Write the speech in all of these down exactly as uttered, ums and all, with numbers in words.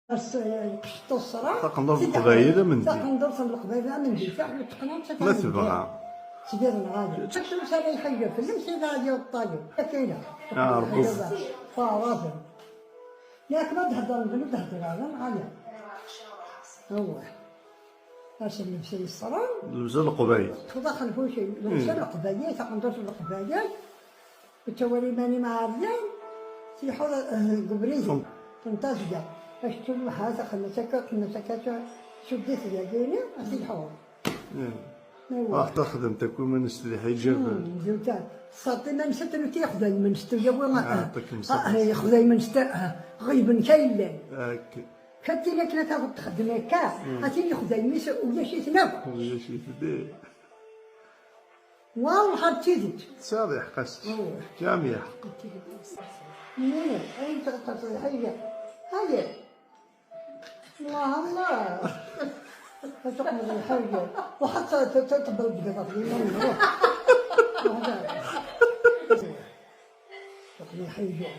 As-, eh, Taqendurt n Leqbayel amendi. Taqendurt n Leqbayel amendi. Taḥ-, teqneḍ-tt. Ma tebɣa. Sbir nɣali. Ḥaca ur sara iḥeggel fell-am, sida yeṭṭali. Akayla. Ah, Rebbi. Fawaḍen. Yak ma d-heddren, d-heddren, nɣali. Awah. Ass n lebsa yeṣran. Lebsa n Leqbayel. Txuḍ axenfuc-im. Lebsa n Leqbayel, taqendurt n Leqbayel. Ur ttawal iman-im ɛeryan, tleḥḥuḍ, eh, deg ubrid, tenṭazga. Ac tuluḥat, xedmet akka, xedmet akka, cu-, cuddit dagini, ad tleḥḥuḍ. Iwa. Ruḥ taxdemt akk iman-is d lḥiǧab. Hmm, d uta. Ṣṣaṭ iman-is ad tnuti ixdaymen s tuyawi, ah, ah, yexdaymen s ta-, ah, ɣiben ka yellan. Akka. Ka tin akken ad taweḍ txeddem akka, a tin ixdaymen-is ulac-iten akk. Ulac-iten, eh. Wa ur ḥar d tidet. Tesɛiḍ lḥeqq a ssex. Awah. Ǧam lḥeqq. Nniɣ, ay teɣṭaṭ lḥaǧa. Haya. Allah, Allah. Ad teqmeḍ lḥaǧa. Waḥed ta-, ta-, ta-, tebbeḍ deg iḍ, deg iman-nneɣ. Teqmeḍ lḥaǧa.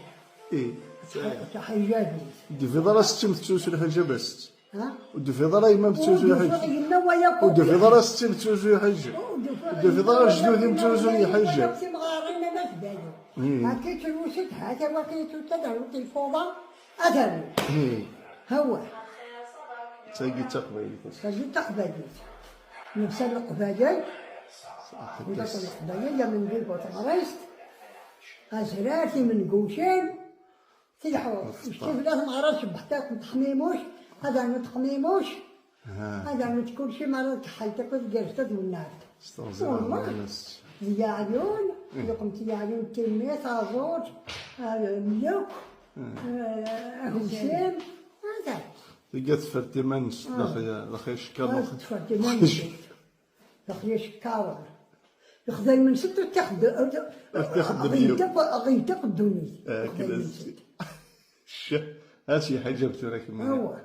Eh, ta-, taḥaǧa-nni. Ur d-tufiḍ ara setti-m tettlusu lḥiǧab a ssex? Ha? Ur d-tufiḍ ara yemma-m tettlusu lḥiǧab? Ur d-tufiḍ yemma waya. Ur d-tufiḍ ara setti-m tettlusu lḥiǧab? Ur d-tufiḍ ara jdur-im ttlusun lḥiǧab? Timɣarin ama tbalu. Hmm. Akka ttlusut, hata wakken tutta d rut lfuḍa, ad rut. Hmm. Hawa. Tagi d taqbaylit. Tagi d taqbaylit. Nebsa leqbayel. Saḥit. Nebsa leqbayel, ya min di bu teɣrist. Azrar, timengucin. Tilḥu, ictif la tmeɣra cebbeḥ takk n teqmimuc, ad rnu teqmimuc, ad rnu kulci mara tkeḥḥayt akk tgerrez tadwennart. Wallah, d yaɛyun, yuqem-t yaɛyun timmi, taẓurt, ah, mluk, ah, agusem, hada. Tga tfert iman-nnes, ah, daxi, daxi icekkaḍ. Ah, tfert iman-nnes. Daxi icekkaḍen. Ixdaymen s ur t-ixeddem. Ur t-ixeddem yiwen. Ɣint akk ddunit. Ah, ixdaymen s. Ccah, a si lḥiǧab tura kemm. Awa.